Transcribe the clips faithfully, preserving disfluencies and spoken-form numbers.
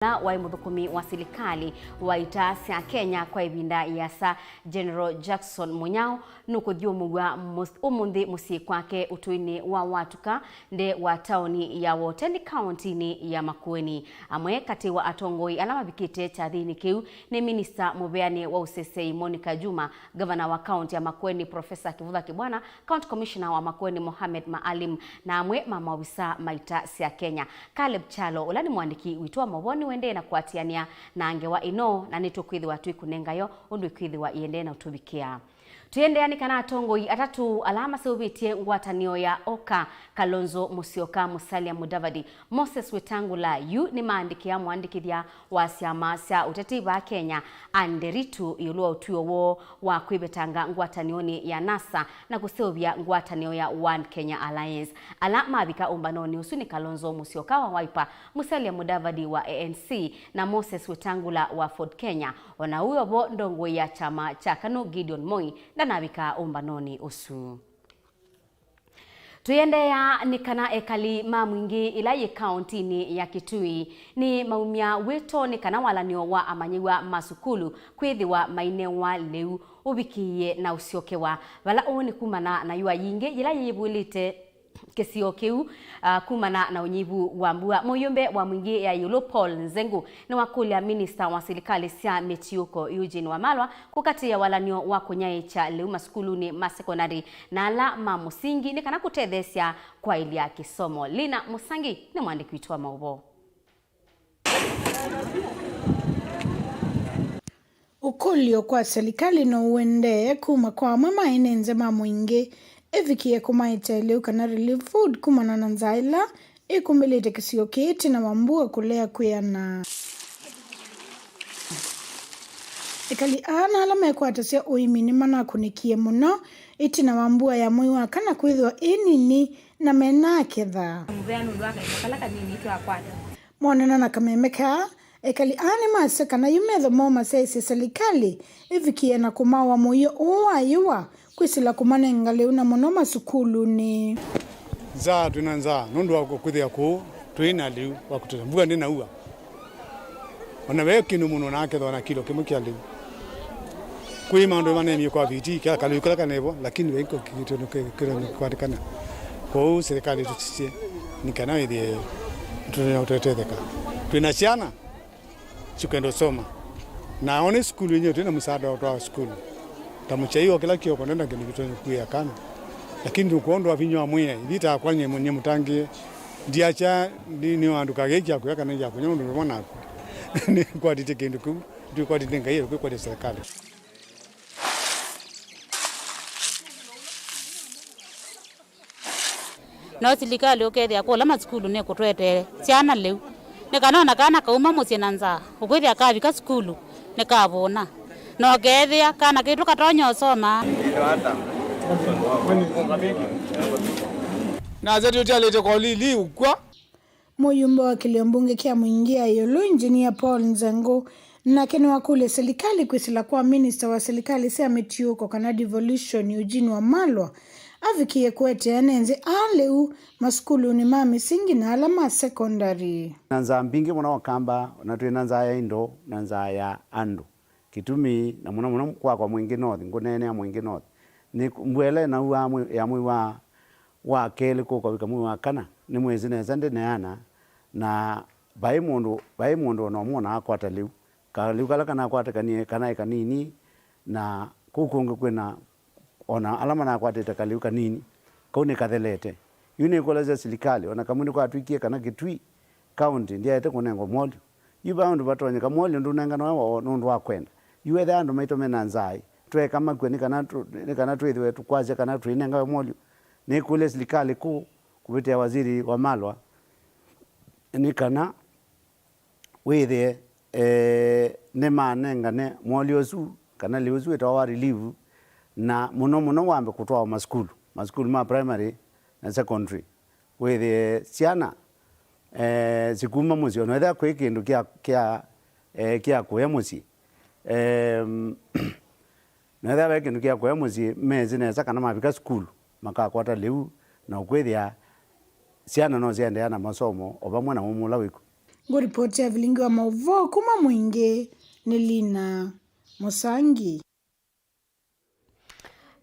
Ũla waĩ mũthũkũmi wa silikalĩ wa ita sya Kenya kwa ĩvinda ĩasa, General Jackson Munyao, nũkũthyũmũw'a mũs-, ũmũnthĩ mũsyĩ kwake ũtũinĩ wa Watuka, nde wa taoni ya Woteni, kaũntinĩ ya Makueni. Amwe katĩ wa atongoi ala mavikĩte kyathĩnĩ kĩu nĩ minista mũveanĩ wa ũseseĩ Monica Juma, ngavana wa kaũnti ya Makueni Professor Kivutha Kibwana, County Commissioner wa Makueni Mohamed Maalim, na amwe ma maovisa ma ita sya Kenya. Caleb Kyalo, ũla nĩ mũandĩki witũ wa maũvoo, nĩũendee na kũatĩanĩa na ngewa ĩno, na nĩtũkwĩthĩwa twĩkũnenga yo ũndũ ĩkwĩthĩwa ĩendee na ũtũvikĩa. Tũiendeea nĩ kana atongoi atatũ ala maseũvĩtye ngwatanĩo ya OKA, Kalonzo Musyoka, Musalia Mudavadi, Moses Wetangula, yu nĩmaandĩkĩa mũandĩkĩthya wa syama sya ũteti vaa Kenya, Anne Nderitu, ĩũlũ wa ũtw'ĩo woo wa kwĩvetanga ngwatanĩonĩ ya NASA na kũseũvya ngwatanĩo ya One Kenya Alliance. Ala mavika ũmbanonĩ ũsu nĩ Kalonzo Musyoka wa Wiper, Musalia Mudavadi wa ANC, na Moses Wetangula wa Ford Kenya. O na ũu o vo, ndongoi ya kyama kya KANU Gideon Moi ndanavika ũmbanonĩ ũsu. Tũiendeea nĩ kana ekali ma Mwingĩ ĩla yĩ kaũntinĩ ya Kitui nĩmaumya wĩto nĩ kana walanĩo wa amanyĩw'a ma sukulu kwĩthĩwa mainewa lĩu ũvikĩĩe na ũsyokewa, vala ũũ nĩ kumana na yũa yingĩ yĩla yĩvũlĩte kĩsio kĩu, ah, kumana na ũnyivu wa mbua. Mũyũmbe wa Mwingĩ ya ĩũlũ Paul Nzengu nĩwakũlya minista wa silikalĩ sya mĩtiũko Eugene Wamalwa kũkatĩĩa walanĩo wa kũnyaĩĩkya lĩu masukulunĩ ma sekondalĩ na ala ma mũsingi nĩ kana kũtetheesya kwaĩlya kĩsomo. Lina Mũsangi nĩ mwandĩki witũ wa maũvoo. Ũkũlyo kwa silikalĩ no ũendee kuma kwa amwe ma ene nza ma Mwingĩ ĩvikie kũmaetea lĩu kana relief food kumana na nzaa ĩla ĩkumbĩlĩte kĩsio kĩĩ ĩtina wa mbua kũlea kwĩana. Ekali aa na ala mekwatasya ũĩmi nĩmanakũnĩkie mũno ĩtina wa mbua ya mwei wa kana kwĩthĩwa ĩ nini na menaketha. Mũvea nũndũ wa kaĩndo kala kanini twakwata. Monana na kameme kaa, ekali aa nĩmasya kana yu metho moo masyaĩĩsye silikalĩ ĩvikie na kũmaũa mũio ũũ wa yũa kwĩsĩla kũmanenga lĩu na mũno masukulunĩ. Nzaa, twĩ na nzaa nũndũ wa kwĩthĩa kũũ twĩ na lĩu wa kũtosha, mbua ndĩnaua. Ona ve kĩndũ mũndũ nakethwa na kilo kĩmwe kya lĩu. Kwĩ maũndũ manemie kwa viti kya kalĩu kala kanevo, lakini ve kĩndũ kĩkwatĩkana. Kwoou serikali tũsisye nĩ kana ĩthĩe tũtetheka. Twĩ na syana sikwenda ũsoma. Na one sukulu yenyewe twĩ na msaada wa twa sukulu. Ta mũkyai wa kĩla kĩoko ndenda kĩndũ kĩtonya kuĩa kana. Lakini kwondũ wa vinya wa mwĩai, ĩthi takwanye mwenye mũtangĩe. Ndiakya nĩ, nĩ andũ kagĩkya kuya kana ya kunya mũndũ mwana aku. Nĩ kwatĩte kĩndũ kĩu, nĩ kwatĩte Ngai, nĩ kwatĩte serikali. No silikalĩ ũkethĩa kũla masukulu nĩkũtwetee syana lĩu, nĩ kana ona kana kauma mũsyĩ na nzaa, ũkwĩthĩa kavika sukulu nĩkavũna, na ũkethĩa kana kaitũ katonya ũsoma. Nasya tũtialĩte kwa lili ũkw'a. Mũyumbe wa kĩlio mbunge kya Mwingĩ ya ĩũlũ, Engineer Paul Nzengu, nake nĩwakũlya silikalĩ kwĩsĩla kwa minista wa silikalĩ sya mĩtiũko kana devolution, Eugene Wamalwa, avikie kũetea ene nzĩ aa lĩu masukulunĩ ma mĩsingi na ala ma sekondalĩ. Na nzaa mbingĩ mũno wa Kamba, na twĩ na nzaa ya indo na nzaa ya andũ. Kĩtumi, na mũno mũno kwakwa Mwingĩ North, ngũneenea Mwingĩ North, nĩ mbua ĩla ĩnaua mwe-, ya mwei wa, wa kelĩ kũka wĩka mwei wa kana, nĩ mwĩsĩ nesa ndĩneana, na vai mũndũ, vai mũndũ ona ũmwe ũnakwata lĩu. Kalĩu kala kanakwatĩkanie kanaĩ kanini, na kũu kũngĩ kwĩna ona ala manakwatĩte kalĩu kanini, kau nĩkathelete. Yu nĩkũlasya silikalĩ, ona kamwe nĩkwatw'ĩkie kana Kitui County ndyaete kũnengwa mwolyo. Yu va ũndũ vatonyeka mwolyo ndũnenganawa woo nũndũ wa kwenda. Yu ethĩa andũ maitũ mena nzaa, tweka makw'a nĩ kana tũ-, nĩ kana twĩthĩwe tũkwasya kana twĩnengawe mwolyo. Nĩkũlya silikalĩ kũũ kũvĩtĩa waziri Wamalwa nĩ kana wĩthĩe, eh, nĩmanengane mwolyo ũsu, kana lĩu ũsu wĩtawa wa relief, na mũno mũno wambe kũtwawa masukulu, masukulu ma primary na secondary, wĩthĩe syana, eh, sikuma mũsyĩ, ona ethĩa kwĩ kĩndũ kya, kya, eh, kya kũya mũsyĩ. Em, na ethĩa ve kĩndũ kya kũya mũsyĩ, mesĩ nesa kana mavika sukulu, makakwata lĩu, na ũkwĩthĩa syana no syaendeea na masomo o vamwe na ũmwe ũla wĩku. Ngũripoti ya vilingi wa maũvoo kuma Mwingĩ nĩ Lina Mũsangi.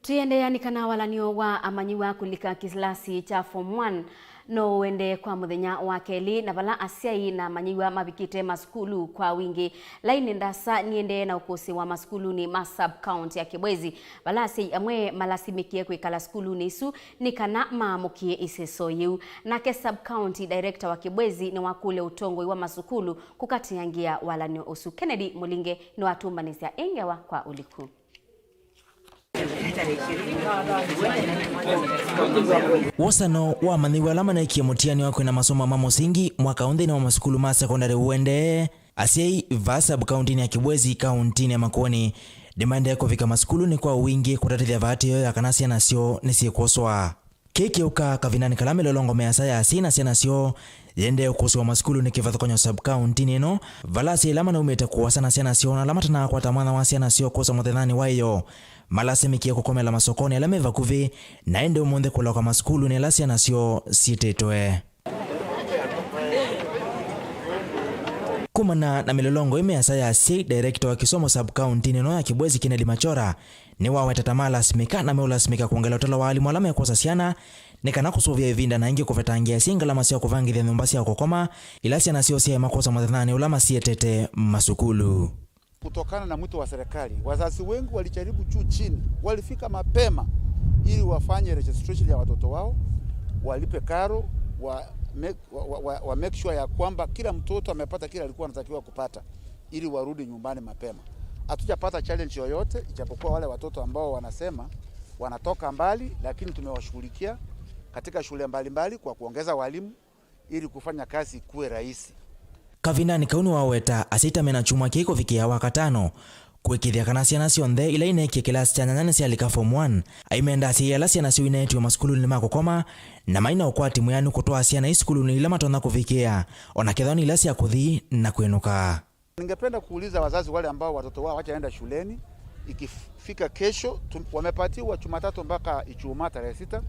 Tũiendeea nĩ kana walan'yo wa amanyĩw'a kũlika kĩlasi kya Form one no ũendee kwa mũthenya wa kelĩ, na vala asyai na amanyĩw'a mavikĩte masukulu kwa wingĩ. Lainĩ ndasa nĩendee na ũkũsĩ wa masukulunĩ ma sub-county ya Kibwezi, vala asyai amwe malasimĩkie kwĩkala sukulunĩ isu nĩ kana maamũkĩe ĩseso yĩu. Nake sub-county director wa Kibwezi nĩwakũlya ũtongoi wa masukulu kũkatĩangĩa walan'yo ũsu. Kennedy Mũlinge nĩwatũmbanĩsya ĩ ngewa kwa ũliku. Wosano wa amanyĩw'a ala maneekie mũtiani wa kwĩna masomo ma mũsingi mwaka ũũ nthĩnĩ wa masukulu ma sekondalĩ ũendee, asyai vaa sub-kauntinĩ ya Kibwezi, kauntinĩ ya Makueni, nĩmaendee kũvika masukulunĩ kwa wingĩ kũtatĩthya vaatĩĩo ya kana syana syoo nĩsyĩkũswa. Kĩĩ kĩũkaa kavindanĩ kala mĩlolongo mĩasa ya asyai na syana syoo yĩendee ũkũsĩwa masukulunĩ kĩvathũkany'o sub-kauntinĩ ĩno, vala asyai ala manaumĩte kũasa na syana syoo na ala matanakwata mwanya wa syana syoo kũsa mũthenyanĩ wa ĩyoo, malasimĩkie kũkomela masokonĩ ala me vakuvĩ, na ĩndĩ ũmũnthĩ kũlaũka masukulunĩ ala syana syoo syĩtĩtwe. Kumana na mĩlolongo ĩ mĩasa ya asyai, director wa kĩsomo sub-kauntinĩ ĩno ya Kibwezi, Kennedy Machora, nĩwaweta ta malasimĩka na meũlasimĩka kwongela ũtalo wa alimũ ala mekwosa syana nĩ kana kũsũvĩa ĩvinda na ĩngĩ kũvetangĩa asyai ngalama sya kũvangĩthya nyũmba sya kũkoma ila syana syoo syaema kwosa mũthenyanĩ ũla masyetete masukulu. Kutokana na mwito wa serikali, wazazi wengi walijaribu juu chini, walifika mapema ili wafanye registration ya watoto wao, walipe karo, wa make, wa, wa, wa, wa make sure ya kwamba kila mtoto amepata kile alikuwa anatakiwa kupata ili warudi nyumbani mapema. Hatujapata challenge yoyote, ijapokuwa wale watoto ambao wanasema wanatoka mbali, lakini tumewashughulikia katika shule mbalimbali kwa kuongeza walimu ili kufanya kazi ikuwe rahisi. Kavindanĩ kau nĩwaweta asyai ta mena kyumwa kĩĩ kũvikĩa Wakatano kũĩkĩĩthya kana syana syonthe ila ineekie kĩlasi kya nyanya nĩsyalika Form one. Aimenda asyai ala syana syoo ineetiwe masukulunĩ ma kũkoma na mai na ũkwati mwĩanu kũtwaa syana ii sukulunĩ ila matonya kũvikĩa, o na kethwa nĩ ila sya kũthi na kwĩnũka. Ningependa kuuliza wazazi wale ambao watoto wao hawajaenda shuleni, ikifika kesho, tu-, wamepatiwa Jumatatu mpaka Ijumaa tarehe sita,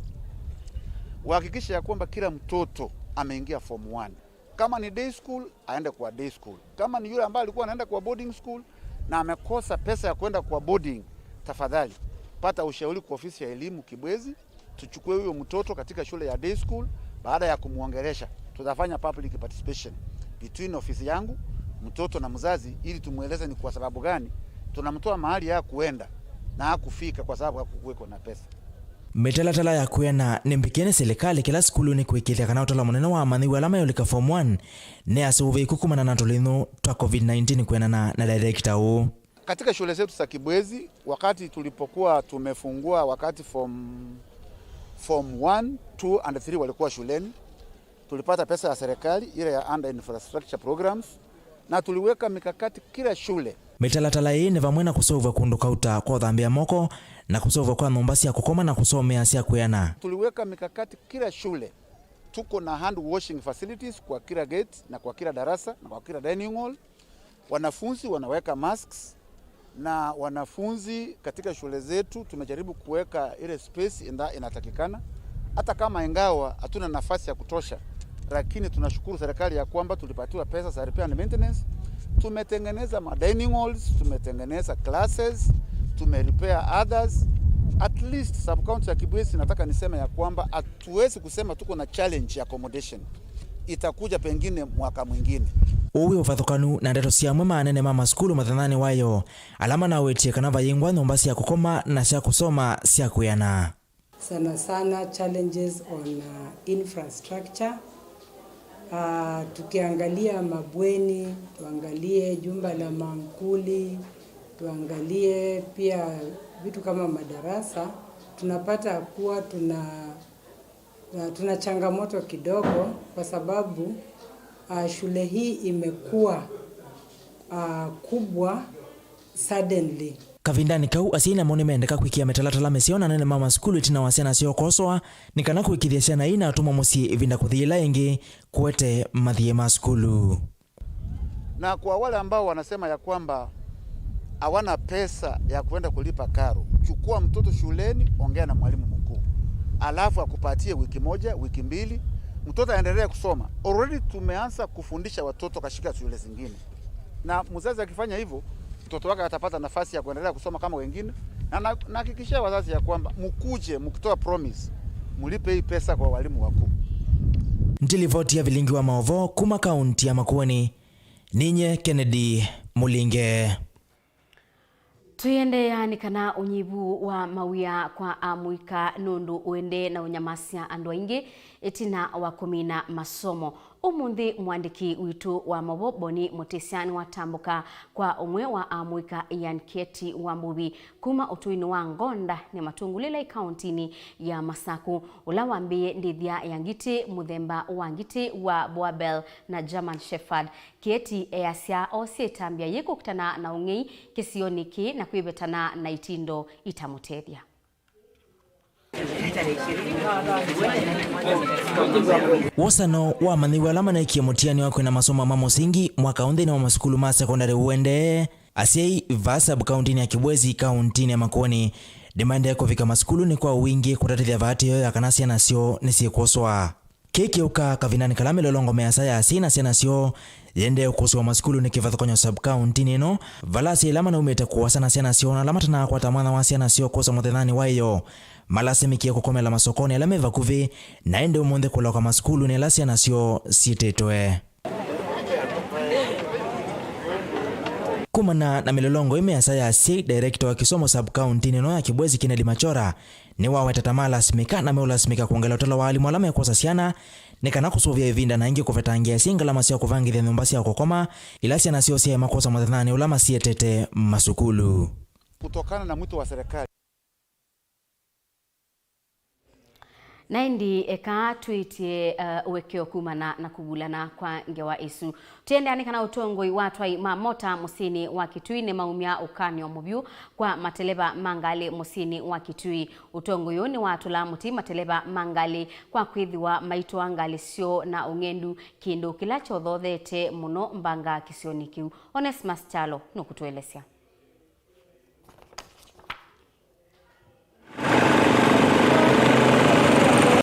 wahakikishe ya kwamba kila mtoto ameingia Form one. Kama ni day school, aende kwa day school. Kama ni yule ambaye alikuwa anaenda kwa boarding school na amekosa pesa ya kwenda kwa boarding, tafadhali pata ushauri kwa ofisi ya elimu Kibwezi, tuchukue huyo mtoto katika shule ya day school. Baada ya kumwongelesha, tutafanya public participation between ofisi yangu, mtoto na mzazi, ili tumweleze ni kwa sababu gani tunamtoa mahali ya kuenda na hakufika kwa sababu hakukuweko na pesa. Mĩtalatala ya kwĩana nĩ mbĩkĩe nĩ silikalĩ kĩla sukulunĩ kũĩkĩĩthya kana ũtalo mũnene wa amanyĩw'a ala meũlika Form one nĩasũvĩĩku kumana na tũlĩnyũ twa covid nineteen kwĩanana na director ũũ. Katika shule zetu za Kibwezi, wakati tulipokuwa tumefungua, wakati form, form one, two and three walikuwa shuleni, tulipata pesa ya serikali, ile ya under infrastructure programs, na tuliweka mikakati kila shule. Mĩtalatala ĩĩ nĩ vamwe na kũseũvw'a kũndũ kauta kwa ũthambĩa moko, na kũseũvw'a kwa nyũmba sya kũkoma na kũsomea sya kwĩana. Tuliweka mikakati kila shule. Tuko na hand washing facilities kwa kila gate na kwa kila darasa na kwa kila dining hall. Wanafunzi wanaweka masks, na wanafunzi katika shule zetu tumejaribu kuweka ile space inda-, inatakikana. Hata kama ingawa hatuna nafasi ya kutosha, lakini tunashukuru serikali ya kwamba tulipatiwa pesa za repair and maintenance. Tumetengeneza ma dining halls, tumetengeneza classes, tumerepair others. At least sub-county ya Kibwezi, nataka niseme ya kwamba hatuwezi kusema tuko na challenge ya accommodation. Itakuja pengine mwaka mwingine. Ũu wĩ ũvathũkanu na ndeto sya amwe ma anene ma masukulu mũthenyanĩ wa ĩyoo, ala manawĩtie kana vayĩngwa nyũmba sya kũkoma na sya kũsoma sya kwĩana. Sana sana challenges on, uh, infrastructure. Uh, tukiangalia mabweni, tuangalie jumba la mankuli, tuangalie pia vitu kama madarasa, tunapata kuwa tuna, uh, tuna changamoto kidogo kwa sababu, uh, shule hii imekuwa, uh, kubwa suddenly. Kavindanĩ kau, asyai namo nĩmendeka kwĩkĩa mĩtalatala mĩseo na anene ma masukulu ĩtina wa syana syoo kwosoa, nĩ kana kũĩkĩĩthya syana ii na atũmwa mũsyĩ ĩvinda kũthi yĩla ĩngĩ kũete mathiĩ ma sukulu. Na kwa wale ambao wanasema ya kwamba hawana pesa ya kuenda kulipa karo, chukua mtoto shuleni, ongea na mwalimu mkuu, alafu akupatie wiki moja, wiki mbili, Mtoto aendelee kusoma. Already tumeanza kufundisha watoto katika shule zingine. Na mzazi akifanya hivyo, mtoto wake atapata nafasi ya kuendelea kusoma kama wengine. Na na- nahakikishia wazazi ya kwamba mkuje mkitoa promise, mlipe hii pesa kwa walimu wakuu. Nĩ livoti ya vilingi wa maũvoo kuma kaunti ya Makueni, ninye Kennedy Mulinge. Tũiendeea nĩ kana ũnyivu wa mawĩa kwa amũika nũndũ ũendee na ũnyamasya andũ aingĩ ĩtina wa kũmina masomo. Ũmũnthĩ mũandĩki witũ wa maũvoo Boni Mũtĩsya nĩwatambũka kwa ũmwe wa amũika Ian Kieti Wambuvi kuma ũtũinĩ wa Ngonda nĩ Matũngũlĩla ikauntinĩ ya Masaku, ũla wambĩĩe ndĩthya ya ngitĩ mũthemba wa ngitĩ wa Boer Bell na German Shepherd. Kieti easya oosie ĩtambya yĩĩ kũkitana na ũng'ei kĩsionĩ kĩĩ na kwĩvetana na itindo itamũtethya. Wosano wa amanyĩw'a ala maneekie mũtiani wa kwĩna masomo ma mũsingi mwaka ũũ nthĩnĩ wa masukulu ma sekondalĩ ũendee, asyai vaa sub-kauntinĩ ya Kibwezi, kauntinĩ ya Makueni, nĩmaendee kũvika masukulunĩ kwa wingĩ kũtatĩthya vaatĩĩo ya kana syana syoo nĩsyĩkwoswa. Kĩĩ kĩũkaa kavindanĩ kala mĩlolongo mĩasa ya asyai na syana syoo yĩendee ũkũsĩwa masukulunĩ kĩvathũkany'o sub-kauntinĩ ĩno, vala asyai ala manaumĩte kũasa na syana syoo na ala matanakwata mwanya wa syana syoo kwosa mũthenyanĩ wa ĩyoo malasimĩkie kũkomela masokonĩ ala me vakuvĩ, na ĩndĩ ũmũnthĩ kũlaũka masukulunĩ ala syana syoo syĩtĩtwe. Kumana na mĩlolongo ĩ mĩasa ya asyai, director wa kĩsomo sub-kauntinĩ ĩno ya Kibwezi, Kennedy Machora, nĩwaweta ta malasimĩka na meũlasimĩka kwongela ũtalo wa alimũ ala mekwosa syana nĩ kana kũsũvĩa ĩvinda na ĩngĩ kũvetangĩa asyai ngalama sya kũvangĩthya nyũmba sya kũkoma ila syana syoo syaema kwosa mũthenyanĩ ũla masyetete masukulu. Kutokana na mwito wa serikali. Na ĩndĩ eka twĩtye, uh, ũekeo kumana na kũvulana kwa ngewa ĩsu. Tũiendeea nĩ kana ũtongoi wa atwai ma mota mũsyĩnĩ wa Kitui nĩmaumya ũkany'o mũvyũ kwa mateleva ma ngalĩ mũsyĩnĩ wa Kitui. Ũtongoi ũũ nĩwatũla mũtĩ mateleva ma ngalĩ kwa kwĩthĩwa maitwaa ngalĩ syoo na ũng'endu, kĩndũ kĩla kyothoothete mũno mbanga kĩsionĩ kĩu. Onesmus Kyalo nũkũtũelesya.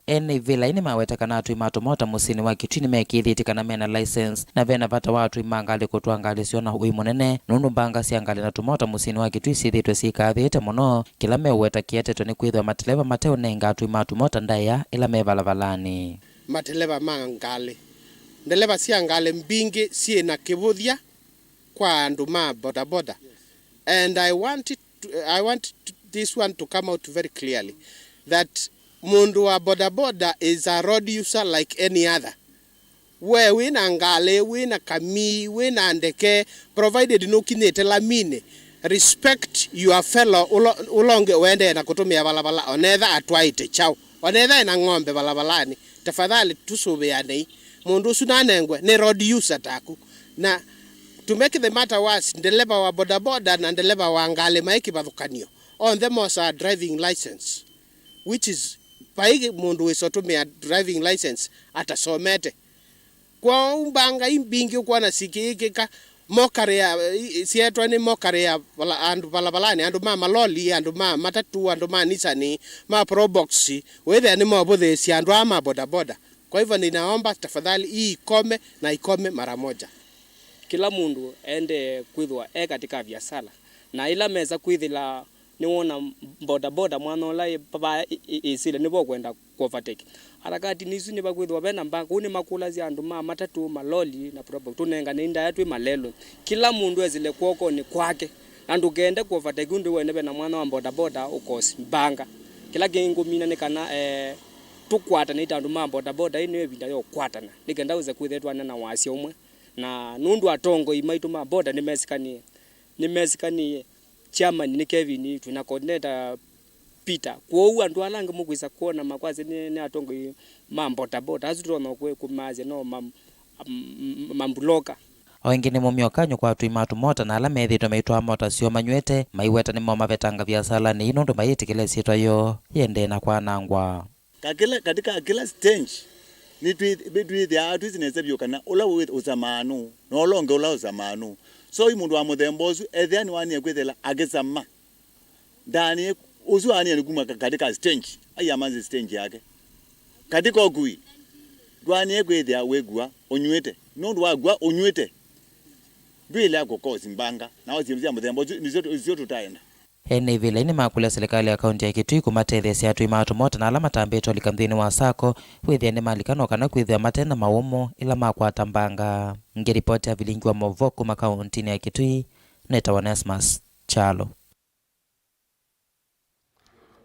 Ene ivĩla ii nĩmaweta kana atwai ma tũmota mũsyĩnĩ wa Kitui nĩmekĩĩthĩtye kana mena license, na vena vata wa atwai ma ngalĩ kũtwaa ngalĩ syoo na ũĩ mũnene, nũndũ mbanga sya ngalĩ na tũmota mũsyĩnĩ wa Kitui syĩthĩĩtwe syĩkaathĩĩte mũno, kĩla meũweta kĩetetwe nĩ kwĩthĩwa mateleva mateũnenga atwai ma tũmota ndaĩa ĩla me valavalanĩ. Mateleva ma ngalĩ, ndeleva sya ngalĩ mbingĩ syĩ na kĩvũthya kwa andũ ma bodaboda. And I want it to, I want to, this one to come out very clearly that mũndũ wa bodaboda is a road user like any other. We wĩ na ngalĩ, wĩ na kamii, wĩ na ndeke, provided nũkinyĩte laminĩ, respect your fellow ũla ũla ũngĩ ũendee na kũtũmĩa valavala, onetha atwaĩte kyaũ, onetha ena ng'ombe valavalanĩ. Tafadhali tũsũvĩanei. Mũndũ ũsu nanengwe nĩ road user taku. Na to make the matter worse, ndeleva wa bodaboda na ndeleva wa ngalĩ maĩ kĩvathũkanio. Onthe mosaa driving license, which is, vai mũndũ wĩsa ũtũmĩa driving license atasomete. Kwoou mbanga i mbingĩ ũkwona sikĩĩkĩka, mokarĩa, i- i- syeetwa nĩ mokarĩa vala- andũ valavalanĩ, andũ ma maloli, andũ ma matatũ, andũ ma Nissan, ma Probox, wĩthĩa nĩmavũthĩĩsya andũ aa ma bodaboda. Kwa hivyo ninaomba tafadhali hii ikome na ikome mara moja. Kĩla mũndũ aendee kwĩthĩwa e katika viasala, na ĩla mesa kwĩthĩla nĩwona bodaboda mwana ũla ĩ vaa ĩ- ĩ- ĩsĩle nĩvo ũkwenda kũovateki. Harakatini isu nĩvakwĩthĩwa vena mbanga, kũu nĩmakũlasya andũ ma matatũ, maloli na probox, tũnengane ndaĩa twĩ malelũnĩ. Kĩla mũndũ esĩle kw'okonĩ kwake, na ndũkende kũovateki ũndũ wene vena mwana wa bodaboda ũkosi mbanga. Kĩla kĩngũmina nĩ kana eh, tũkwatane ita andũ ma bodaboda, ĩĩ nĩyo ĩvinda ya ũkwatana nĩ kenda wĩse kwĩthĩa twanena wasya ũmwe. Na nũndũ atongoi maitũ ma boda nĩmesikanie, nĩmesikanie, chairman nĩ Kevin, twĩna coordinator Peter. Kwoou andũ ala angĩ mũkwĩsa kwona makwasya nĩ, nĩ atongoi ma bodaboda, asu tũtonya kũ- kũmaasya no ma- m- mambuloka. O ĩngĩ nĩmaumya ũkany'o kwa atwai ma tũmota na ala methĩĩtwe maitwaa mota syoo manyw'ĩte, maiweta nĩmo mavetanga viasalanĩ ii nũndũ mayĩtĩkĩla ĩsyĩtwa yoo yĩendee na kwanangwa. Kakila, katika kila stage, nĩtwĩ- nĩtwĩthĩaa twĩsĩ nesa vyũ kana ũla wĩ ũsamaa nũũ, na ũla ũngĩ ũla ũsamaa nũũ. So, yu mũndũ wa mũthemba ũsu, ethĩa nĩwanie kwĩthĩla akĩsama, ndaanie, ũsu aanie nĩ kuma ka- katika stage, aiamanzi stage yake. Katika ũkui, Ndwaĩle kwĩthĩa wĩkua ũnyw'ĩte. Nũndũ wakua ũnyw'ĩte, ndwĩlea kũkosi mbanga, na syĩndũ sya mũthemba ũsu nĩsyo, nĩsyo tũtaenda. Ene ivĩla nĩmakũlya silikalĩ ya kaunti ya Kitui kũmatetheesya atũi ma tũmota na ala matambĩte ũlika nthĩnĩ wa sacco wĩthĩa nĩmalika no kana kwĩthĩwa mate na mawũmũ ĩla makwata mbanga. Ngĩlipoti ya vilingi wa maũvoo kuma kauntinĩ ya Kitui, nĩtawa Onesmus Kyalo.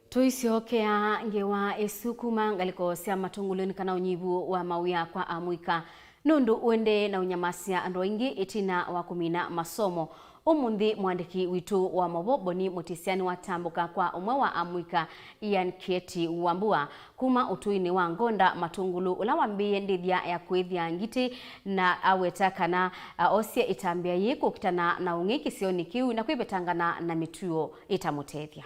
Tũisyokea ngewa ĩsu kuma ngalĩko sya matũngũlũnĩ kana ũnyivu wa mawĩa kwa amũika nũndũ ũendee na ũnyamasya andũ aingĩ ĩtina wa kũmina masomo. Ũmũnthĩ mũandĩki witũ wa maũvoo Boni Mũtĩsya nĩwatambũka kwa ũmwe wa amũika Ian Kieti Wambua kuma ũtũinĩ wa Ngonda Matũngũlũ ũla wambĩĩe ndĩthya ya kũĩthya ngitĩ na aweta kana, a, osie ĩtambya yĩĩ kũkitana na ũng'ei kĩsionĩ kĩu na kwĩvetangana na mĩtuo ĩtamũtethya.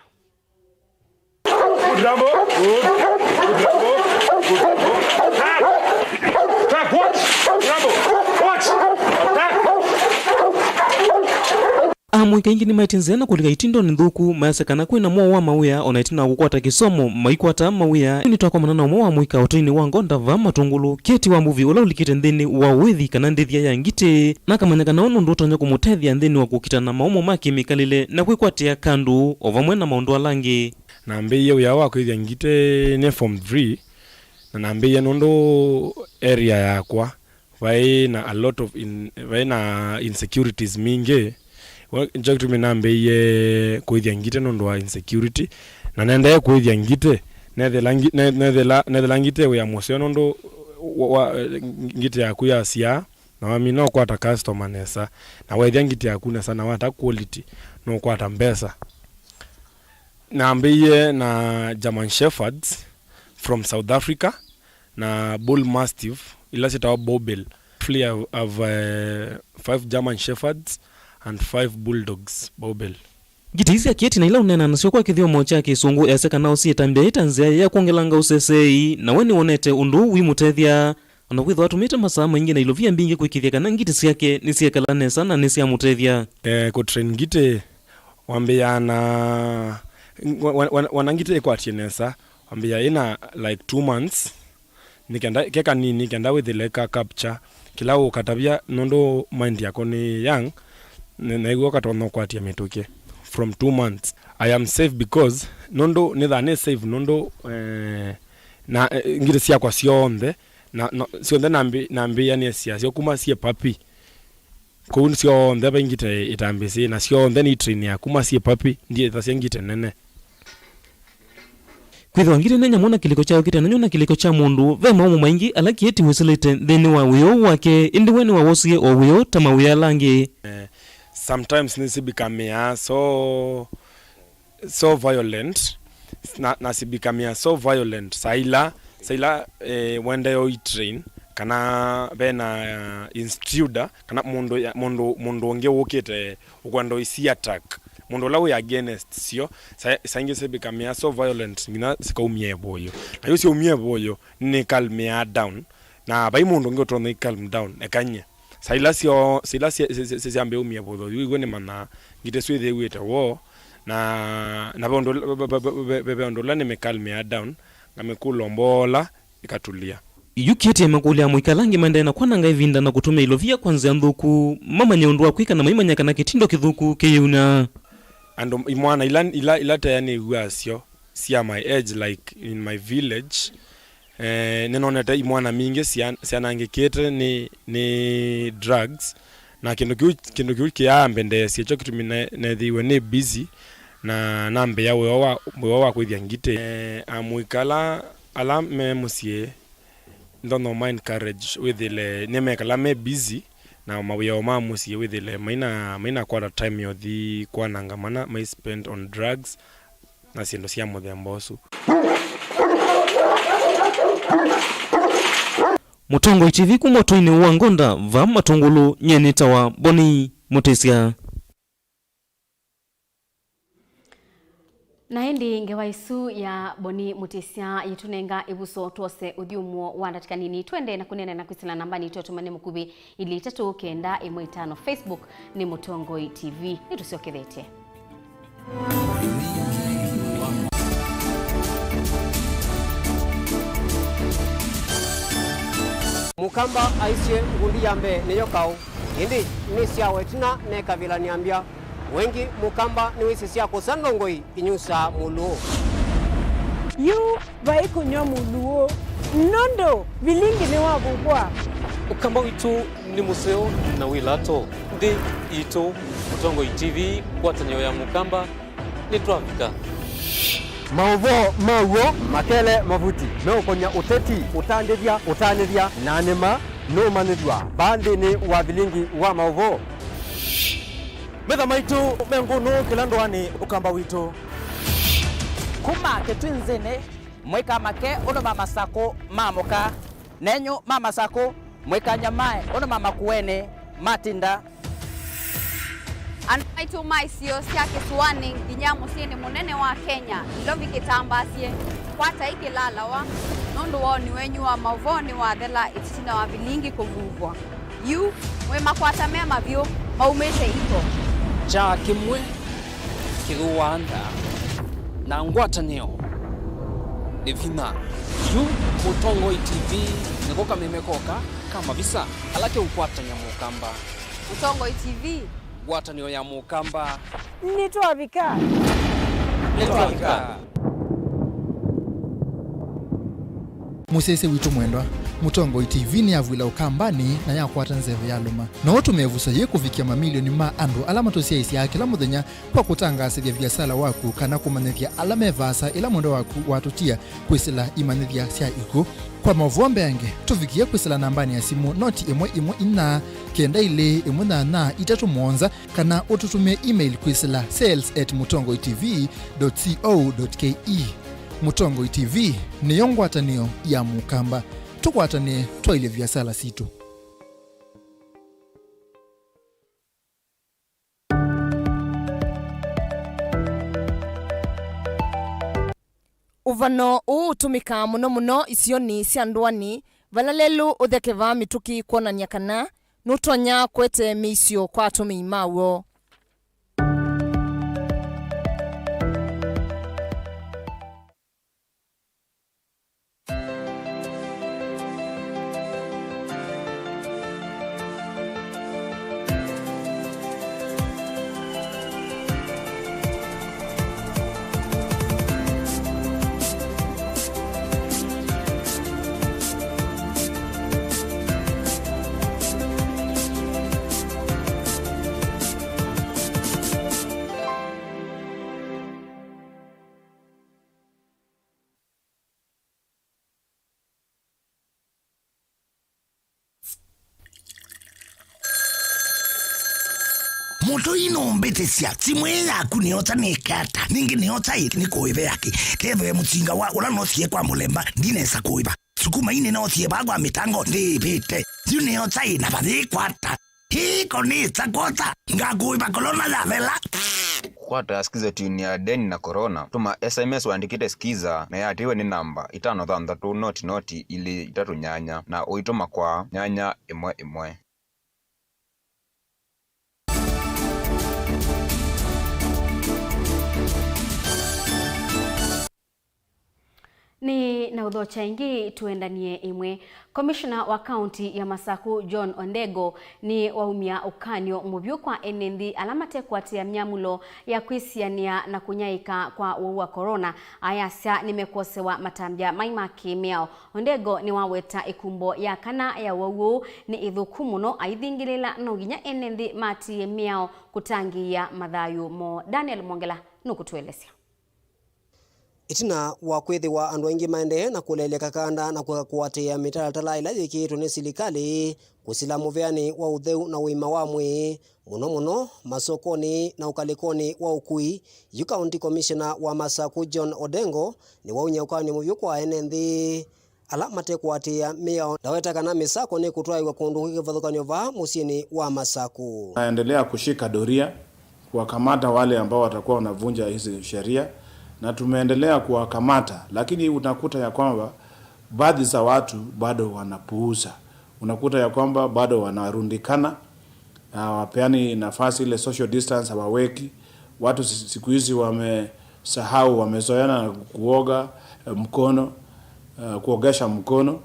Good Rambo. Good. Good Rambo. Good Rambo. Attack. Attack. Watch. Good Rambo. Watch. Attack. Amũika aingĩ nĩmaĩtye nzĩa na kũlika itindonĩ nthũku, mayasya kana kwĩna mwaũ wa mawĩa, o na ĩtina wa kũkwata kĩsomo, maikwataa mawĩa. Nĩtwakomana na ũmwe wa amũika ũtũinĩ wa Ngonda va Matũngũlũ, Keti wa Mbuvi, ũla ũlikĩte nthĩnĩ wa ũĩthi kana ndĩthya ya ngitĩ, na akamanya kana ũũ nũndũ ũtonya kũmũtethya nthĩnĩ wa kũkitana na mawũmũ ma kĩmĩkalĩle na kwĩkwatĩa kandũ, o vamwe na maũndũ ala angĩ. Nambĩĩie wĩa wa kũĩthya ngitĩ nĩ form three, na nambĩĩie nũndũ area yakwa vaĩ na a lot of in, vaĩ na insecurities mingĩ. Wa-, nĩkyo kĩtumi nambĩĩie kũĩthya ngitĩ nũndũ wa insecurity, na nendee kũĩthya ngitĩ, nethela ngi-, ne-, nethela, nethela ngitĩ wĩa mũseo nũndũ wa, wa, ngitĩ yaku yasyaa, na wamina ũkwata customer nesa, na wethya ngitĩ yaku nesa, na wata quality, nũkwata mbesa. Nambĩĩie na German Shepherds from South Africa, na Bull Mastiff, ila syĩtawa Boerboel. Roughly I've, I've, uh, five German Shepherds and five Bulldogs, Boerboel. Ngitĩ ii sya Keti na ila ũneenaa nasyo kwa kĩthyomo kya Kĩsũngũ, easya kana ũsiĩtambya ĩta nzĩa ya kwongelanga ũseseei, na we nĩwonete ũndũ ũu wimũtethya. O na kwĩthĩwa atũmĩte masaa maingĩ na ilovia mbingĩ kwĩkĩĩthya kana ngitĩ syake nĩsyekala nesa na nĩsyamũtethya. Eh, kũtrain ngitĩ wambĩaa na, wa-, wa-, wa-, wana ngitĩ ĩkwatie nesa, wambĩaa ĩna, like, two months, nĩ kenda, ke kanini, kenda wĩthĩle ka capture kĩla ũkatavya, nũndũ mind yako nĩ young, na, na ĩw'o ũkatonya ũkwatya mĩtũkĩ from two months. I am safe because nũndũ nĩthaa nĩ safe nũndũ, eh, na, eh, ngitĩ syakwa syonthe, na, no, syonthe nambĩ-, nambĩĩa nĩsya syo kuma syĩ puppy. Kũu syonthe vai ngitĩ itambĩsĩ, na syonthe nĩ train ya kuma syĩ puppy, ndiĩthasya ngitĩ nene. Kwĩthĩwa ngitĩ nĩ nyamũ na kĩlĩko kyayo kĩte nany'o na kĩlĩko kya mũndũ, ve mawũmũ maingĩ ala Kĩeti wĩsĩlĩte nthĩnĩ wa wĩoo wake, ĩndĩ we nĩwawosie o wĩoo ta mawĩa ala angĩ. Eh, sometimes nĩsibikamĩaa so, so violent, na, na sibikamĩaa so violent saa ila, saa ila, eh, wendee ũitrain, kana vena, eh, intruder, kana mũndũ ya, mũndũ, mũndũ ũngĩ wũkĩte ũkwenda ũisi attack mũndũ ũla wĩ against syo, sa-, saa ingĩ sibikamĩaa so violent nginya sikaumia ĩvũyũ. Na yu syaumia ĩvũyũ, nĩ calmĩaa down. Na vai mũndũ ũngĩ ũtonya ĩ calm down, ekany'e. Saa ila syo, saa ila sya-, sya-, sya-, syambĩĩa umia ĩvũyũ, yu iw'e nĩmanyaa ngitĩ syĩthĩĩw'ĩte woo, na, na ve ũndũ, ve, ve, ve ũndũ ũla nĩmĩcalmĩaa down, ngamĩkũlwa mboola, ĩkatũlya. Yu Kĩeti emakũlya amũika ala angĩ maendee na kwananga ĩvinda na kũtũmĩa ilovia kwa nzĩa nthũku, mamanye ũndũ wa kwĩka na maimanya kana kĩtindo kĩthũku kĩyĩuna. Andũ, imwana ila, ila, ila taya nĩw'aa syo, sya my age, like, in my village, eh, nĩnonete imwana mbingĩ sya-, syanangĩkĩte nĩ, nĩ drugs, na kĩndũ kĩu, kĩndũ kĩu kĩambendeesye, kyo kĩtumi ne-, neethĩiwe nĩ busy, na nambĩĩa wĩoo wa, wĩoo wa kũĩthya ngitĩ. Eh, amũika ala, ala me mũsyĩ, ndonya ũma encourage wĩthĩle nĩmekala me busy na mawĩa ma mũsyĩ, wĩthĩle maina, mainakwata time ya ũthi kwananga mana mai spend on drugs na syĩndũ sya mũthemba ũsu. Mũtongoi T V kuma ũtũinĩ wa Ngonda va Matũngũlũ, nyie nĩtawa Boni Mũtĩsya. Na ĩndĩ ngewa ĩsu ya Boni Mũtĩsya yĩtũnenga ĩvuso twose ũthyũmũo wa ndatĩka nini. Twende na kũneena na kwĩsĩla nambanĩ itũ ya ũtũmani mũkuvĩ, ilĩ itatũ kenda ĩmwe itano. Facebook nĩ Mũtongoi T V. Nĩtũsyokethetye. Mũkamba aisye ngundi ya mbee nĩyo kaũ, ĩndĩ nĩ syawa ĩtina mekavĩlanĩa mbya. Wengĩ Mũkamba nĩwĩsĩ sya kũsa ndongoi inyusaa mũlũũ. Yu vai kũnyw'a mũlũũ, nũndũ vilingi nĩwavukwa. Ũkamba witũ nĩ mũseo na wĩ lato. Nthĩ yitũ, Mũtongoi T V, ngwatanĩo ya Mũkamba, nĩtwavika. Maũvoo ma w'o makele mavuti meũkony'a ũteti, ũtandĩthya, ũtanĩthya, na nĩ ma nũũmanyĩthw'a vaa nthĩnĩ wa vilingi wa maũvoo. Metha maitũ me ngũnũ kĩla ndũanĩ Ũkamba witũ. Kuma kĩtwinzĩnĩ, mũikamake ũndũ ma masakũ maamũka, nenyu ma masakũ, mũikanyamae ũndũ ma makuenĩ matinda. Andũ maitũ ma isio sya kĩsũanĩ nginya mũsyĩnĩ mũnene wa Kenya, Nairobi kĩtambaasye, kwatai kĩlalawa, nũndũ woni wenyu wa maũvoo nĩwathela ĩtina wa vilingi kũvuvwa. Yu, mwĩ makwata me mavyũ, maumĩte iko. Kyaa kĩmwe kĩthũaa ndaa, na ngwatanĩo nĩ vinya. Yu, Mũtongoi T V nĩko kameme koka ka mavisa kala keũkwatany'a Mũkamba. Mũtongoi T V. Ngwatanĩo ya Mũkamba. Nĩtwavika. Nĩtwavika. Mũsyaĩĩsya witũ mwendwa, Mũtongoi T V nĩyavw'ĩla Ũkambanĩ na yakwata nzeve yalũma. No ũtũme ĩvuso yĩĩ kũvikĩa mamilioni ma andũ ala matũsyaĩĩsyaa kĩla mũthenya kwa kũtangaasĩthya viasala waku kana kũmanyĩthya ala me vaasa ĩla mwendwa waku watũtia kwĩsĩla imanyĩthya sya ikw'ũ. Kwa maũvoo mbeange, tũvikĩe kwĩsĩla nambanĩ ya simũ noti ĩmwe ĩmwe inya kenda ilĩ ĩmwe nyanya itatũ mũonza, kana ũtũtũmĩe email kwĩsĩla sales at mũtongoi T V dot co dot K E. Mũtongoi T V nĩyo ngwatanĩo ya Mũkamba. Tũkwatanĩe twaĩlye viasala sitũ. Ũvano ũũ ũtũmĩkaa mũno mũno isionĩ sya ndũanĩ, vala lelũ ũthekevaa mĩtũkĩ kwonany'a kana nũtonya kũete mĩisyo kwa atũmĩi maw'o. Mũtũi nũmbĩtĩsya, simũ ĩĩ yaku nĩyosa nĩke ata? Ningĩ nĩyosa ĩ nĩkũĩve yake? Kethĩwe mũsinga wa ũla noosie kwa mũlemba, ndinesa kũĩva. Sukuma ii nĩnoosie vaa kwa mĩtango, ndĩĩvĩte. Yu nĩyosa ĩ na vayĩkwata? Ĩĩ, ko nĩsa kwosa, ngakũĩva kolona yavela. Kwata Skiza tune ya Deni na Corona. Tũma S M S wandĩkĩte Skiza na yatĩĩwe nĩ namba itano thanthatũ noti noti ilĩ itatũ nyanya na ũitũma kwa nyanya ĩmwe ĩmwe. Nĩ na ũthokya ĩngĩ tũendanie ĩmwe. Komishona wa kaunti ya Masaku John Ondego nĩ waumya ũkany'o mũvyũ kwa ene nthĩ ala matekwatĩĩa myamũlo ya kwĩsianĩa na kũnyaĩĩka kwa ũwau wa corona, ayasya nĩmekwosewa matambya mai ma kĩ-mĩao. Ondego nĩwaweta ĩkumbo ya kana ya ũwau ũũ nĩ ĩthũku mũno, aithingĩlĩĩla no nginya ene nthĩ maatĩĩe mĩao kũtangĩĩa mathayũ moo. Daniel Mwongela nũkũtũelesya. Ĩtina wa kwĩthĩwa andũ aingĩ maendee na kũlelya kakanda na kũeka kũatĩĩa mĩtalatala ĩla yĩkĩĩtwe nĩ silikalĩ kũsila mũveanĩ wa ũtheu na ũima wa mwĩĩ, mũno mũno masokonĩ na ũkalĩkonĩ wa ũkui, yu County Commissioner wa Masaku John Odengo nĩwaumya ũkany'o mũvyũ kwa ene nthĩ ala mate kũatĩĩa mĩao. Ndaweta kana mĩsako nĩkũtwaĩwa kũndũ kwĩ kĩvathũkany'o vaa mũsyĩnĩ wa Masaku. Naendelea kushika doria, kuwakamata wale ambao watakuwa wanavunja hizi sheria, na tumeendelea kuwakamata, lakini unakuta ya kwamba baadhi za watu bado wanapuuza. Unakuta ya kwamba bado wanarundikana, hawapeani nafasi ile social distance hawaweki. Watu si-, siku hizi wamesahau, wamezoeana na kuoga, eh, mkono, eh, kuogesha mkono.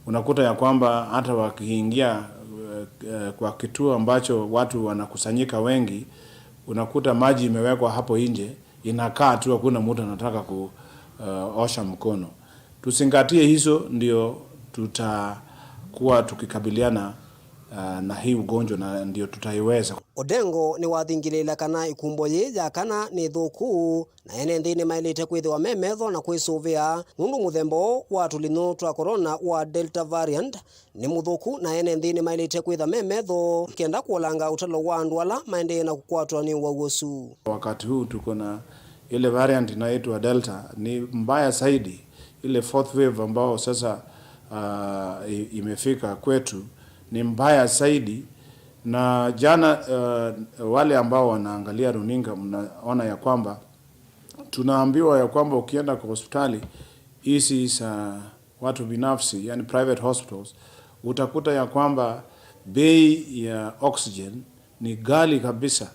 Unakuta ya kwamba hata wakiingia, eh, eh, kwa kituo ambacho watu wanakusanyika wengi, unakuta maji imewekwa hapo nje, inakaa tu, hakuna mtu anataka ku, eh, osha mkono. Tuzingatie hizo, ndio tutakuwa tukikabiliana, eh, na hii ugonjwa, na ndio tutaiweza. Odengo nĩwathingĩlĩĩla kana ĩkumbo yĩĩ ya kana nĩ thũku, na ene nthĩ nĩmaĩlĩte kwĩthĩwa me metho na kwĩsũvĩa, nũndũ mũthemba ũũ wa tũlinyũ twa corona wa Delta variant nĩ mũthũku, na ene nthĩ nĩmaĩlĩte kwĩtha me metho kenda kũolanga ũtalo wa andũ ala maendee na kũkwatwa nĩ ũwau ũsu. Wakati huu tuko na ile variant inaitwa Delta, ni mbaya zaidi. Ile fourth wave ambao sasa, ah, i-, imefika kwetu ni mbaya zaidi. Na jana, ah, wale ambao wanaangalia runinga, mnaona ya kwamba tunaambiwa ya kwamba ukienda kwa hospitali hizi za watu binafsi, yani private hospitals, utakuta ya kwamba bei ya oxygen ni ghali kabisa.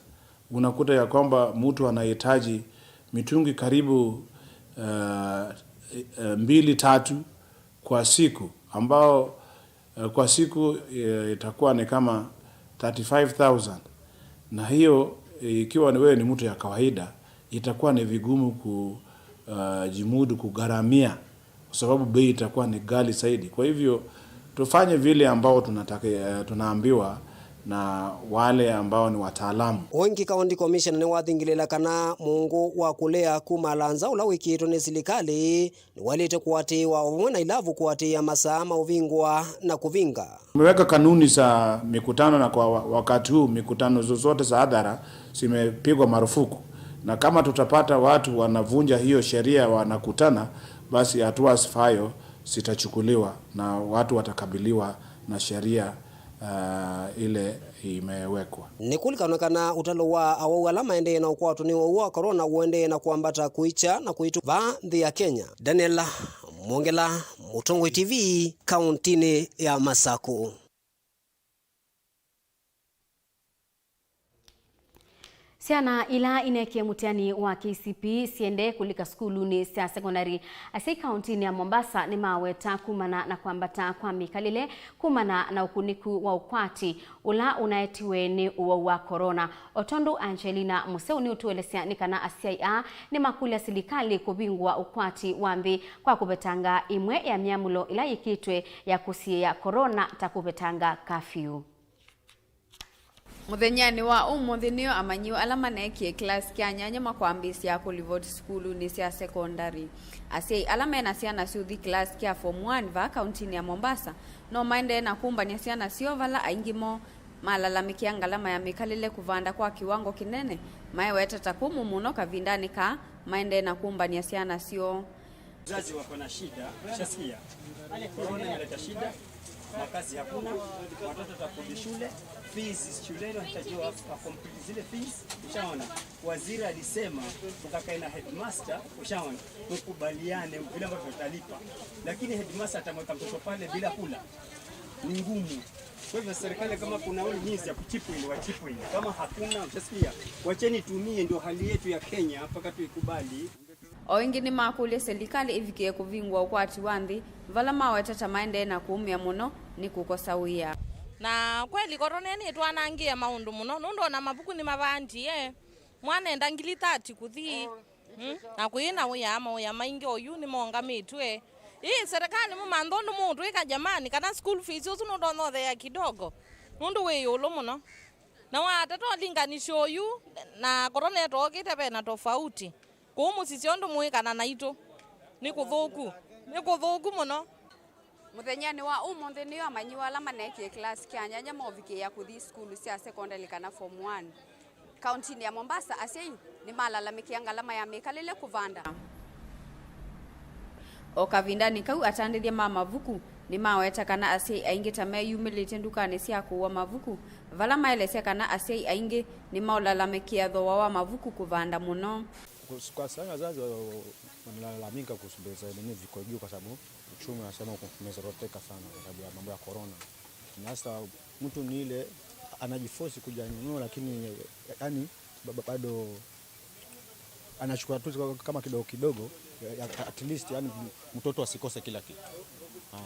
Unakuta ya kwamba mtu anahitaji mitungi karibu, eh, eh, mbili, tatu kwa siku, ambao, eh, kwa siku, eh, itakuwa ni kama thirty-five thousand. Na hiyo, eh, ikiwa ni wewe ni mtu ya kawaida, itakuwa ni vigumu ku, eh, jimudu kugharamia, kwa sababu bei itakuwa ni ghali zaidi. Kwa hivyo, tufanye vile ambao tunataka, eh, tunaambiwa na wale ambao ni wataalamu. Ũngĩ, County Commissioner nĩwathingĩlĩla kana mũũngũ wa kũlea kuma Lanza ũla wĩkĩĩtwe nĩ silikalĩ nĩwaĩlĩte kũatĩĩwa, o vamwe na ilavu kũatĩĩa masaa ma ũvingũa na kũvinga. Tumeweka kanuni za mikutano, na kwa wa-, wakati huu mikutano zozote za hadhara zimepigwa marufuku, na kama tutapata watu wanavunja hiyo sheria wanakutana, basi hatua zifaayo zitachukuliwa na watu watakabiliwa na sheria, ah, ile imewekwa. Nĩkũlikanw'a kana ũtalo wa awau ala maendee na ũkwatwa nĩ ũwau wa corona ũendee na kwambata kũikya na kũitũ vaa nthĩ ya Kenya. Daniel Mwongela, Mũtongoi T V, kauntinĩ ya Masaku. Syana ila ineekie mũtiani wa K C P siendee kũlika sukulunĩ sya sekondari, asyai kauntinĩ ya Mombasa nĩmaweta kumana na kwambata kwa mĩkalĩle kumana na ũkunĩku wa ũkwati ũla ũnaetiwe nĩ ũwau wa corona. O tondũ Angelina Mũseu nĩũtũelesya nĩ kana asyai aa nĩmakũlya silikalĩ kũvingũa ũkwati wa nthĩ kwa kũvetanga ĩmwe ya myamũlo ĩla yĩkĩtwe ya kũsiĩĩa corona, ta kũvetanga kafyu. Mũthenyanĩ wa ũmũnthĩ nĩyo amanyĩw'a ala maneekie kĩlasi kya nyanya makwambĩĩsya kũlivoti sukulunĩ sya sekondari. Asyai ala me na syana syũthi kĩlasi kya form one vaa kauntinĩ ya Mombasa no maendee na kũmbany'a syana syoo vala aingĩ moo malalamĩkĩa ngalama ya mĩkalĩle kũvanda kwa kĩwango kĩnene, maiweta ta kũmũ mũno kavindanĩ kaa maendee na kũmbany'a syana syoo. Wazazi wako na shida, ushasikia? Corona inaleta shida, makazi hakuna, watoto watakodi shule, fees shuleni wanahitajiwa wa complete zile fees, ushaona? Waziri alisema mkakae na headmaster, ushaona? Mkubaliane vile ambavyo utalipa. Lakini headmaster atamweka mtoto pale bila kula. Ni ngumu. Kwa hivyo serikali kama kuna means ya kuchip in, wachip in. Kama hakuna, ushasikia? Wacheni tumie, ndio hali yetu ya Kenya mpaka tuikubali. O ĩngĩ nĩmakũlya silikalĩ ĩvikĩe kũvingũa ũkwati wa nthĩ, vala maweta ta maendee na kũũmĩa mũno nĩ kũkosa wĩa. Na kweli, korona nĩtwanangĩe maũndũ mũno, nũndũ ona mavuku nĩmavandie. Mwana enda ngili thirty kũthi, mm, na kwĩ na wĩa, mawĩa maingĩ oyu nĩmongamĩtw'e. Ĩĩ, serikali mũmanthe ũndũ mũũtwĩka jamani, kana school fees ũsu nũtonya ũtheea kidogo, nũndũ wĩ ĩũlũ mũno. Na watata ũlinganisyo ũyu na korona ĩtookĩte, ve na tofauti. Kũu mũsyĩ syo ndũmũĩkana naitũ. Nĩ kũthũku. Nĩ kũthũku mũno. Mũthenyanĩ wa ũmũnthĩ nĩyo amanyĩw'a ala maneekie kĩlasi kya nyanya movikĩĩa kũthi sukulu sya sekondalĩ kana form one. Kauntinĩ ya Mombasa, asyai nĩmalalamĩkĩa ngalama ya mĩkalĩle kũvanda. O kavindanĩ kau, atandĩthya ma mavuku nĩmaweta kana asyai aingĩ ta meyumĩlĩtye ndukanĩ sya kũũa mavuku, vala maelesya kana asyai aingĩ nĩmaũlalamĩkĩa thooa wa mavuku kũvanda mũno. Kus-, kwa sana wazazi wa-, wa-, wanalalamika kuhusu bei za nini ziko juu kwa sababu uchumi unasema uko-, umezoroteka sana kwa sababu ya mambo ya corona. Na sasa mtu ni ile anajiforce kuja nunua, lakini, yani, ba-, ba-, bado anachukua tu kama kidogo kidogo, ya, ya, at least, yani, mtoto asikose kila kitu. Ah.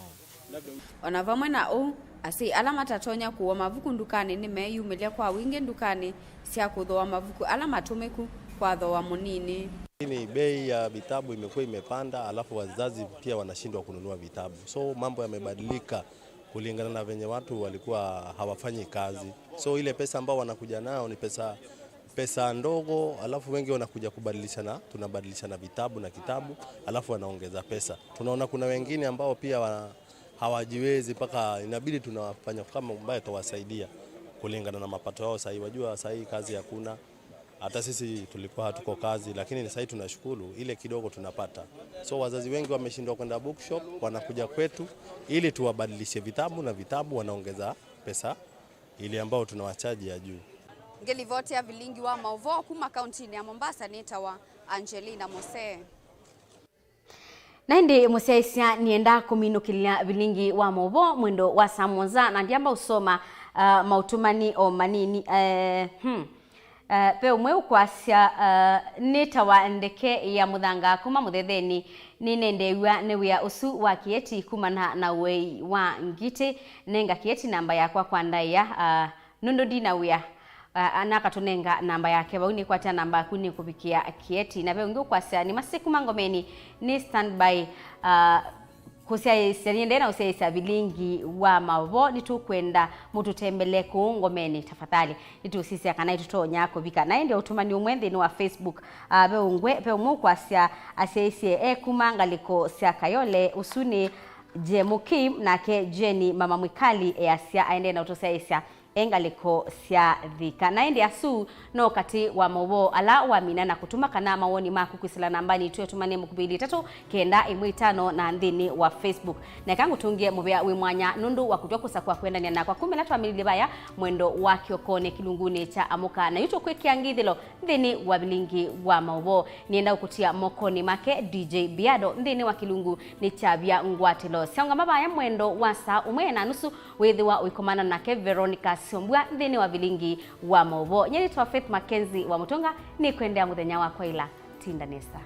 O na vamwe na ũu, asyai ala matatonya kũũa mavuku ndukanĩ nĩmeeyumĩlya kwa wingĩ ndukanĩ sya kũthooa mavuku ala matũmĩku kwa thooa mũnini. Lakini bei ya vitabu imekuwa imepanda, alafu wazazi pia wanashindwa kununua vitabu. So mambo yamebadilika kulingana na venye watu walikuwa hawafanyi kazi. So ile pesa ambao wanakuja nayo ni pesa, pesa ndogo, alafu wengi wanakuja kubadilishana, tunabadilishana vitabu na kitabu, alafu wanaongeza pesa. Tunaona kuna wengine ambao pia wa, hawajiwezi, mpaka inabidi tunawafanya kama ambaye tutawasaidia kulingana na mapato yao. Sahii wajua, sahii kazi hakuna, hata sisi tulikuwa hatuko kazi, lakini sahii tunashukuru ile kidogo tunapata. So wazazi wengi wameshindwa kwenda bookshop, wanakuja kwetu ili tuwabadilishe vitabu, na vitabu wanaongeza pesa ile ambao tunawachaji ya juu. Ngĩlivoti ya vilingi wa maũvoo kuma kauntinĩ ya Mombasa nĩtawa Angelina Mose. Na ĩndĩ mũsyaĩĩsya nĩenda kũminũkĩlya vilingi wa maũvoo mwendo wa saa mũonza, na ndyamba ũsoma, uh, maũtũmani o manini. Uh, hmm. Uh, ve ũmwe ũkwasya, uh, nĩtawa ndeke ya mũthanga kuma Mũthethenĩ, nĩnendeew'a nĩ wĩa ũsu wa kĩeti kumana na ũei wa ngitĩ. Nenga kĩeti namba yakwa kwa ndaĩa, uh, nũndũ ndina wĩa. Uh, na akatũnenga namba yake vau, nĩkwatya namba yaku nĩkũvikĩa kĩeti. Na ve ũngĩ ũkwasya, nĩ masĩ kuma Ngomeni, nĩ standby, uh, kũsyaĩĩsya, nĩendee na ũsyaĩĩsya vilingi wa maũvoo, nĩtũkwenda mũtũtembele kũu Ngomeni tafadhali, nĩtũsisya kana nĩtũtonya kũvika. Na ĩndĩ ũtũmani ũmwe nthĩnĩ wa Facebook, uh, ve ũngwe, ve ũmwe ũkwasya asyaĩĩsye e kuma ngalĩko sya Kayole, ũsu nĩ Jemu Kim, nake Jenny Mama Mwikali easya aendee na ũtũsyaĩĩsya e ngalĩko sya Thika. Na ĩndĩ asu no katĩ wa maũvoo ala wamina na kũtũma kana mawoni maku kwĩsĩla nambanĩ itũ ya ũtũmani mũkuvĩli ĩtatũ kenda ĩmwe itano na nthĩnĩ wa Facebook. Na eka ngũtũngĩe mũvea wĩ mwanya nũndũ wa kũtw'a kũsakũa kwendany'a nakwa kuma ĩla twamĩlilye vaya mwendo wa kĩokonĩ kĩlungunĩ kya Amũka. Na yu tũkwĩkĩa ngithĩlo nthĩnĩ wa vilingi wa maũvoo. Nĩenda ũkũtia mokonĩ make D J Biado nthĩnĩ wa kĩlungu nĩ kyavya ngwatĩlo. Syaũngama vaya mwendo wa saa ũmwe na nusu wĩthĩwa ũikomana nake Veronica Syombua nthĩnĩ wa vilingi wa maũvoo. Nyie nĩtawa Faith Mackenzie wa Mũtũnga, nĩkwendea mũthenya wakwa ĩla. Tinda nesa.